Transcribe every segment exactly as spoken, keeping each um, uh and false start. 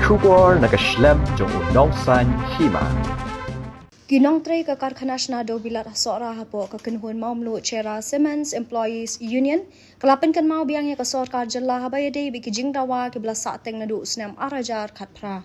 Khubor na ka shlem jong u nongsan hima. Ki nongtrei ka karkhana shna dewbilat ha Sohra hapoh ka kynhun Mawmluh Cherra Cements Employees Union ka la pynkynmaw biang ïa ka sorkar jylla haba ïadei bad ki jingdawa kiba la sahteng naduh u snem ar hajar khatphra.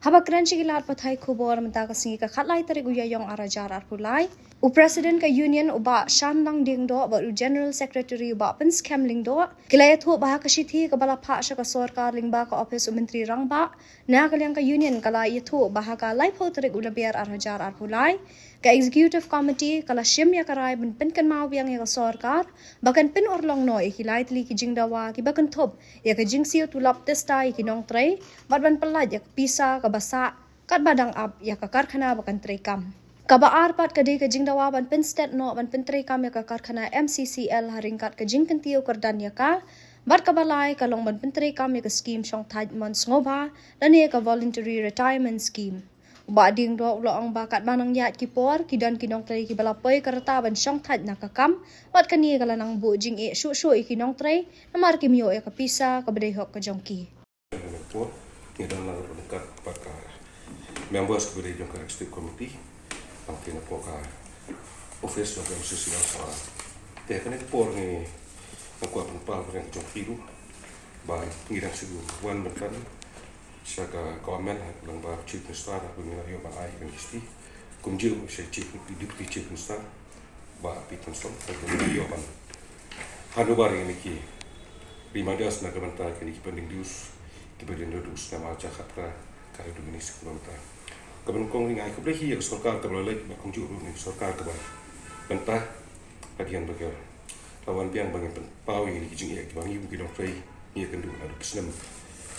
Haba kren sha ki lad pathai khubor mynta ka sngi ka khatlai tarik u Ïaïong ar hajar arphew lai, u President ka Union u Bah Shanlang Diengdoh bad u General Secretary u Bah Pynskhem Lyngdoh ki la ïathuh ba ha ka shithi kaba la phah sha ka sorkar lyngba ka ophis u Myntri Rangbah na ka liang ka Union ka la ïathuh ba ha ka laiphew tarik u Lber ar hajar arphew lai ka Executive Committee ka la shim ïa ka rai ban pynkynmaw biang ïa ka sorkar ba kan pynurlong noh ïa ki lai tylli ki jingdawa kiba kynthup ïa ka jingsiew tulop tista ïa ki nongtrei bad ban pyllait ïa ka pisa kaba sah katba dang ap ïa ka karkhana ba kan treikam. Kaba ar pat ka dei ka jingdawa ban pynstet noh ban pyntreikam ïa ka karkhana M C C L ha ryngkat ka jingkyntiew kyrdan ïa ka, bad kaba lai ka long ban pyntreikam ïa ka skim shongthait mon sngewbha lane ka voluntary retirement scheme. U Bah Diengdoh u la ong ba katba nang ïaid ki por ki don ki nongtrei kiba la poi ka rta ban shongthait na ka kam, bad kane ka la nang buh jingeh shuh shuh ïa ki nongtrei namar kim ïoh ïa ka pisa kaba dei hok ka jong ki. Ngi don lang ryngkat bad ka members kiba dei jong ka executive committee, bad ki na pok ka office jong ka M C C L Sohra. Te kane ka por ngi nang kwah pynpaw ka jong ki ruh ba ngi dang shu wan bynta sha ka government, lang ba chief minister, ba ngi la ïoh ban ai ka university kumjuh sha chief, deputy chief minister. Bah Pi Tun Song, ka jong ïoh ban handover ïa kine ki reminders na ka bynta kine ki pending dues kiba dei naduh u snem ar hajar khatphra ka haduh kine ki snem mynta. Kaba nyngkong ngi ai khublei ïa ka sorkar kaba la leit, bad kumjuh ruh ïa ka sorkar kaba mynta, hadien ba ka la wan biang ba ngin pynpaw ïa kine ki jingeh kiba ngi kum ki nongtrei ngi ïakynduh naduh ki snem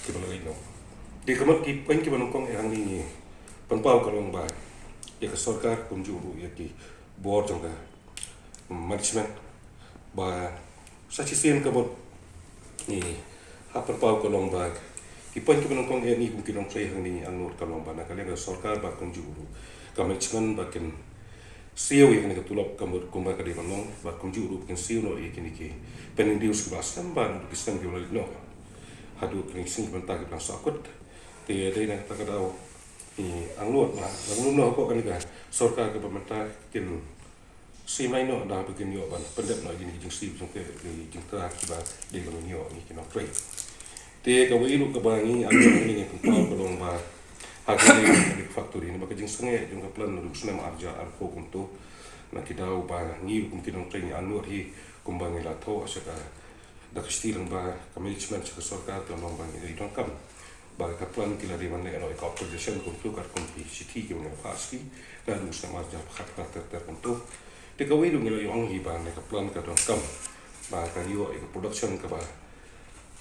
kiba la leit noh. Te ka mut ki point kiba nyngkong eh hangne ngi pynpaw ka long ba ïa ka sorkar kumjuh ruh ïa ki bor jong ka management ba sa shisien ka mut ngi hap pynpaw ka long ba ki point kiba nyngkong eh ngi kum ki nongtrei hangne ngi angnud ka long ba na ka liang ka sorkar bad kumjuh ruh ka management ba kin siew ïa kane ka tulop ka mut kumba ka dei ban long, bad kumjuh ruh ba kin siew noh ïa kine ki pending dues kiba la slem bad ki snem kiba la leit noh haduh kine ki sngi kiba mynta kiba dang sah kut. Te dei na kata ka daw ngi angnud ba la kumno hapoh kane ka sorkar kaba mynta kin siew lai noh da ba kin ïoh ban pyndep noh ïa kine ki jingsiew jong ki, ki jingthrang kiba dei ban ïoh ngi ki nongtrei. Te kawei ruh kaba ngi angnud ngi pynpaw ka long ba ha kane ka factory, namar ka jingsangeh jong ka plan naduh u snem ar hajar arphew kumto, na ki daw ba ngi ruh kum ki nongtrei ngi angnud hi kumba ngi la thoh sha ka da ka shithi lyngba ka management sha ka sorkar ka long ba ngi dei donkam ba ka plan ki la dei ban leh noh ïa ka authorization kumto katkum ki shithi kiba ngi la phah sha ki naduh u snem ar hajar khatphra ter ter kumto. Te kawei ruh ngi la ïoh ong hi ba na ka plan ka donkam ba kan ïoh ïa ka production kaba,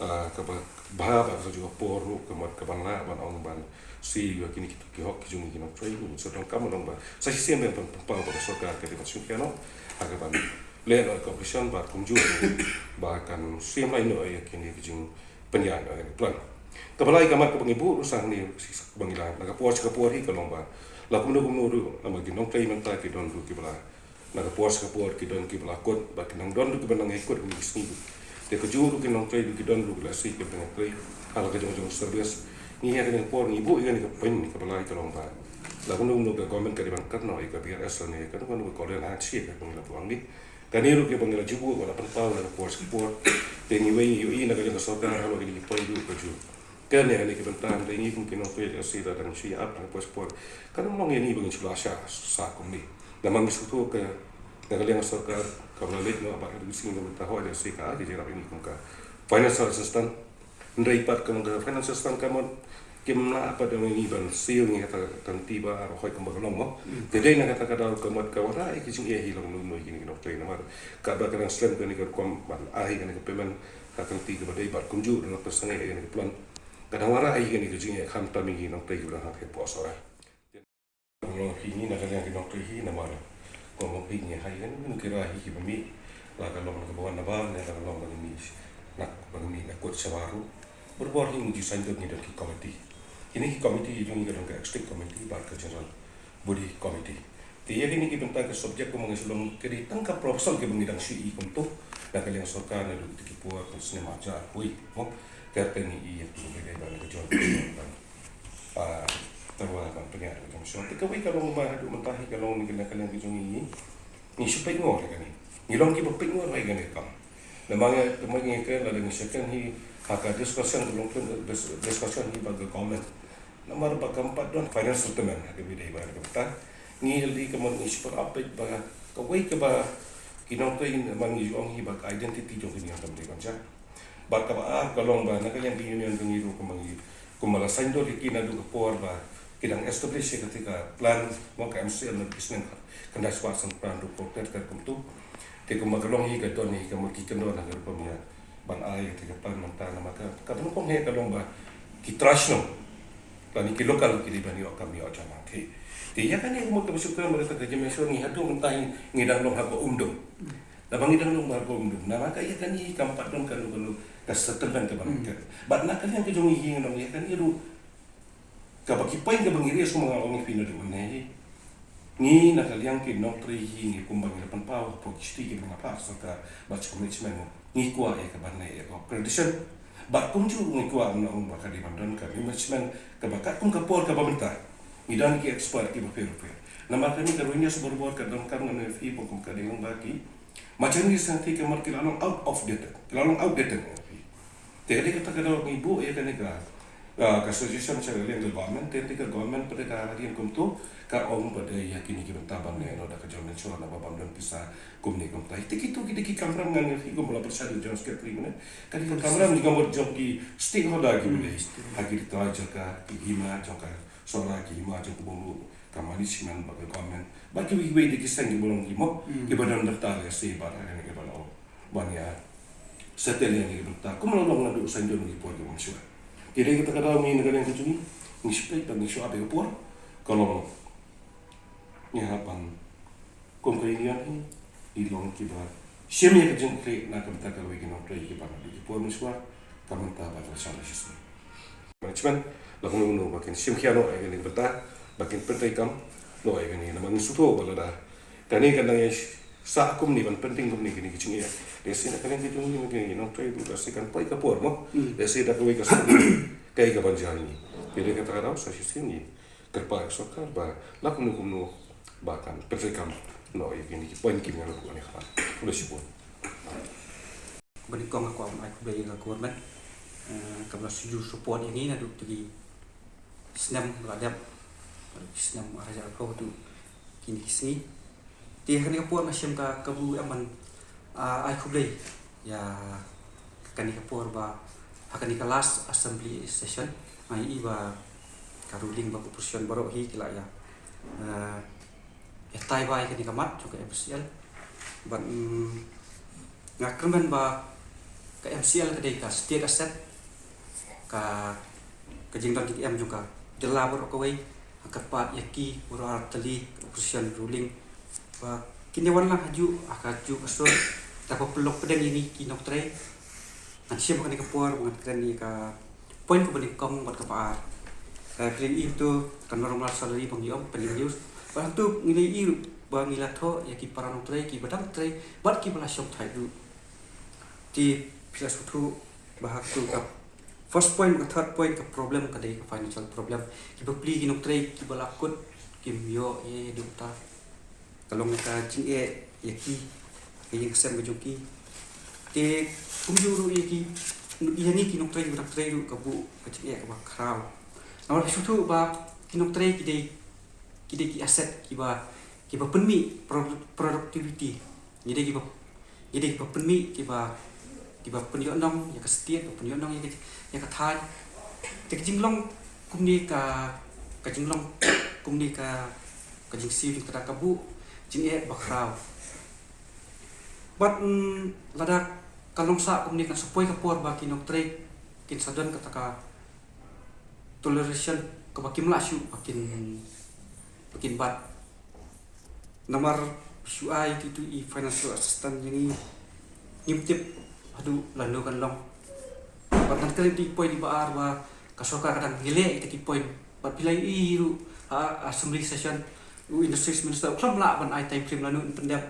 ah, kaba bha bad ka juh ka por ruh ka mut kaban lah ban ong ban siew ïa kine ki, ki hok ki jong ngi ki nongtrei ruh. Sa donkam ban ong ba sa shisien ban pyn-, pynpaw ba ka sorkar ka dei ban shim khia noh ha kaban leh noh ïa ka operation bad kumjuh ruh ba kan siew lai noh ïa kine ki jingpynïaid noh ïa ka plan. Kaba lai ka mat kaba ngi buh ruh sa hangne, kaba ngi la na ka por sha ka por hi ka long ba la kumno kumno ruh namar ki nongtrei mynta ki don ruh kiba la na ka por sha ka por ki don kiba la kut, bad ki nang don ruh kiba nang ïai kut ha kine ki sngi. Te kajuh ruh ki nongtrei ruh ki don ruh ki lehse kiba nang ïai trei ha la ka jong jong service. Ngi ha kane ka por ngi buh ïa kane ka point kaba lai ka long ba la kumno kumno ka government ka dei ban kynnoh ïa ka B R S lane kano kano ka call in hangta sha kaba ngi la buh hangne. Kane ruh kaba ngi la ju buh ba la pynpaw na ka por sha ka por. Te ngi wei ngi ïohi na ka jong ka sorkar halor kine ki point ruh kajuh. Kane, kane ki bynta hynrei ngi kum ki nongtrei lehse lada ngi shu ïa ap na ka por sha ka por, kan ym long ïa ngi ba ngin shu lah sah sah kumne. Namar ngi sngewthuh ka, na ka liang sorkar kaba la leit noh bad ka dei ka sngi ka bynta hooid lehse ka ai ka jingïarap ïa ngi kum ka financial assistance. Hynrei pat ka long ka financial assistance ka mut kim lah pat ïa ngi ban siew ïa kata ka kynti ba ar hooid kumba ka long mo. Te dei na kata ka daw ka mut ka wanrah ïa ki jingeh hi long noi noi ïa kine ki nongtrei namar katba ka dang slem kane ka rukom ban ai kane ka payment ha ka kynti kaba dei bad kumjuh ruh na ka pynsangeh ïa kane ka plan. Ka dang wanrah ïa kane ka jingeh khamtam ïa ngi nongtrei kiba dang hap hapoh Sohra. Ka long phi ngi na ka liang ki nongtrei hi namar ka long phi ngi ha ïa kane ka rai hi kiba mih, la ka long kaba wan na bar ne la ka long ba ngi mih na, ba ngi mih na kut shabar ruh. Barabor hi ngi ju saiñdur ngi don ki committee. Kine ki committee jong ngi ka don ka executive committee bad ka general body committee. Te ïa kine ki bynta ka subject kumba ngi shu long ka dei tang ka proposal kaba ngi dang shu i kumto na ka liang sorkar naduh kito ki por ka snem ar hajar arphew wei mo. Ka dei ngi i ïa kine ki bynta ka jong ka jong ka. Te kawei ka long ba haduh mynta hi ka long na ka liang ka jong ngi, ngi shu peit ngor ïa kane. Ngi long kiba peit ngor ïa kane ka kam. Namar ngi, namar ngi ka la dang second hi ha ka discussion ka long, discussion hi bad ka government. Namar ba kam pat don final settlement ha kaba ïadei bad kata. Ngi la dei ka mon ngi shu peit ba kawei kaba ki nongtrei namar ngi ju ong hi ba ka identity jong ki nongtrei kam dei ban jia. Bad kaba ar ka long ba na ka liang ki union ka ngi ruh kumba ngi, kumba la saiñdur ïa ki naduh ka por ba ki dang establish ïa kata ka plan mo ka M C L na ka snem khyndai spah sanphew hynriew, ka kumtu. Te kumba ka long hi ka don hi ka mut ki kyndon ha ka rukom ïa ban ai ïa kata ka plan mynta namar ka, kaba nyngkong hi ka long ba ki trai shnong lane ki local ki dei ban ïoh kam ïoh jam. Te, te ïa kane ka mut kaba shu kren ba kata ka jingmynsiem ngi haduh mynta hi ngi dang long ha ka umdum. Namar ngi dang long ha ka umdum. Namar ka ïa kane kam pat don ka long, ka long ka settlement kaba nangkyrpad. Bad na ka liang ka jong ngi hi ngi long ïa kane ruh kaba ki point kaba ngi raise kumba nga ong ïa phi naduh mynne hi. Ngi na ka liang ki nongtrei hi ngi kumba ngi la pynpaw hapoh ki shuti kiba nga phah sorkar bad sha management ngi kwah ïa ka ban leh ïa ka upgradation. Bad kumjuh ngi kwah ban ong ba ka dei ban don ka management kaba katkum ka por kaba mynta. Ngi don ki expert kiba pher pher. Namar kane ka ruh ngi sa barabor ka donkam ngan ong ïa phi ba kum ka dei long ba ki Machan ngi sngewthuh ka mut ki la long out of date, ki la long outdated. Te ka dei kata ka daw ngi buh ïa kane ka, ah, ka suggestion sha ka liang ka government, te ka government pat ka hadien kumto ka ong pat ïa kine ki bynta ban leh noh da ka joint venture naba bym don pisa kumne kumtai. Te kito ki dei ki kamram ngan ïa phi kum la pyrshah da u General Secretary mynne. Ka dei ka kamram jong ki stakeholder kiba dei ha ki trai jaka, ki hima jong ka Sora, ki hima jong ka bynta ka management bad ka government bad kiwei kiwei de ki seng kiba long ki mo, kiba don daftar ïa se bad ha kane kiba long ban ïa settle ïa kane kiba daftar kumba long naduh saiñdur ki por kiba mynshuwa. Te dei kata ka daw ngi na ka liang ka jong ngi ngi shu peit bad ngi shu ap ïa ka por ka long ngi hap ban Kum ka union hi, ngi long kiba shim ïa ka jingkyrkhu na ka bynta kawei ki nongtrei kiba naduh ki por mynshuwa, ka mynta bad ka la shong la shisien. Management, la kumno kumno ba kin shim khia noh ïa kane ka bynta, ba kin pyntreikam noh ïa kane, namar ngi sngewthuh ba lada kane kan dang ïa sah kumne ban pyntieng kumne kine ki jingeh. Lehse na kane ka jong ngi, ngi nongtrei ruh lehse kan poi ka por mo. Lehse da kawei ka snem kaei kaban jia ïa ngi. Te dei kata ka daw sa shisien ngi kyrpad ïa ka sorkar ba la kumno kumno ba kan pyntreikam noh ïa kine ki point kiba nga la buh hangne. Khublei shibun. Ba nyngkong nga kwah ban ai khublei ïa ka government, eh, kaba la shu support ïa ngi naduh ki snem ba la dep, naduh ki snem ar hajar arphew haduh kine ki sngi. Te ha kane ka por nga shem ka kabu em ban, ah, ai khublei ïa kane ka por ba ha kane ka last assembly session nga ïohi ba ka ruling bad ka opposition baroh hi ki la ïa, eh, ïatai bha ïa kane ka mat jong ka M C L. Bad, mm, nga kyrmen ba ka M C L ka dei ka state asset, ka, ka jingdon jingem jong ka jylla baroh kawei. Nga kyrpad ïa ki baroh ar tylli, opposition, ruling, ba kin ïa wan lang hajuh ha kajuh ka sur da kaba pynlong pdeng ïa ngi ki nongtrei. Ngan shim ha kane ka por ngan kren ïa ka point kaba nyngkong bad kaba ar. Ka kren ïa uto ka normal salary ba ngi ong pynreduce. Bad hangto ngi la ïohi ruh ba ngi la thoh ïa ki para nongtrei kiba dang trei bad kiba la shongthait ruh. Te phi la sngewthuh ba ha kato ka first point, ka third point, ka problem ka dei ka financial problem. Ki bapli ki nongtrei kiba la kut kim ïoh ïa, ïa duh ta. Ka long ka jingeh ïa ki, ka ïing ka sem ka jong ki. Te kumjuh ruh ïa ki, ïa ngi ki nongtrei kiba dang trei ruh ka buh ka jingeh kaba khraw. Namar phi sngewthuh ba ki nongtrei ki dei, ki dei ki asset kiba, kiba pynmih pro-, productivity. Ngi dei kiba, ngi dei kiba pynmih, kiba, kiba pynïohnong ïa ka state, kiba pynïohnong ïa ka, ïa ka thaiñ. Te ka jinglong kumne ka, ka jinglong kumne ka, ka jingsiew jingtrei ka buh jingeh ba khraw. Bad, mm, lada ka long sah kumne kan sa poi ka por ba ki nongtrei kin sa don kata ka toleration kaba kim lah shuh ba kin, ba kin bat. Namar shu ai ïa itu i financial assistance ïa ngi, ngim tip haduh lano kan long. Bad ngan kren ïa i point iba ar ba ka sorkar ka dang ngi leh ïa kita ki point. Bad phi la ïohi ruh ha, ha assembly session u industries minister u khlem lah ban ai time frame lano un pyndep.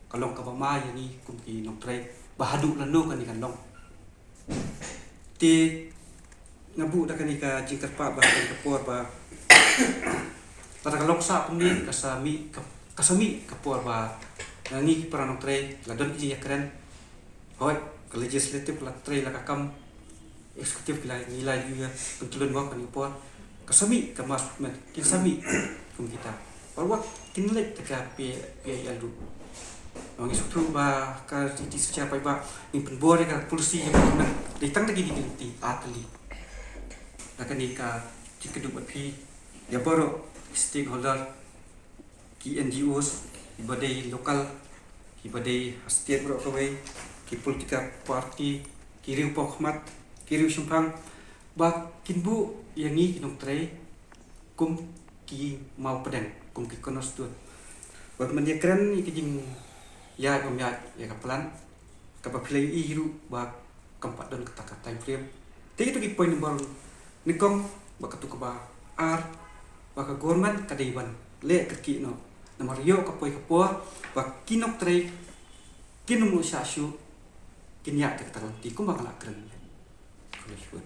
Ka long kaba ma ïa ngi kum ki nongtrei ba haduh lano kane kan long. Te Nga buh da kane ka jingkyrpad ba kane ka por ba lada ka long sah kumne ka sa mih ka, ka sa mih ka por ba ngi ki para nongtrei la don ki jingïakren. Hooid, ka legislative la trei la ka kam, executive ki la, ngi la ïoh ïa pyntlun mo kane ka por. Ka sa mih ka mass movement, kin sa mih kum kita. Wat wat kin leit da ka P I L ruh. Ngi sngewthuh ba ka riti sha paidbah ngin pynbor ïa ka policy ïa ka government. Dei tang da ki dei ki lynti ar tylli. Da kane ka jingkynduh bad phi ïa baroh ki stakeholder, ki N G Os, kiba dei local, kiba dei ha state baroh kawei, ki political party, ki riew pawkhmat, ki riew shemphang, ba kin buh ïa ngi ki nongtrei kum ki maw pdeng, kum ki cornerstone. Ba mynta ïakren ïa ka jingïaid bym ïaid ïa ka plan, kaba phi la ïohi ruh ba kam pat don kata ka time frame. Te ito ki point number nyngkong, ba katu kaba ar, ba ka government ka dei ban leh kyrkieh noh. Namar ïoh ka poi ka por ba ki nongtrei kin ym shah shuh, kin ïaid da kata ka lynti kumba nga la kren. Khublei shibun.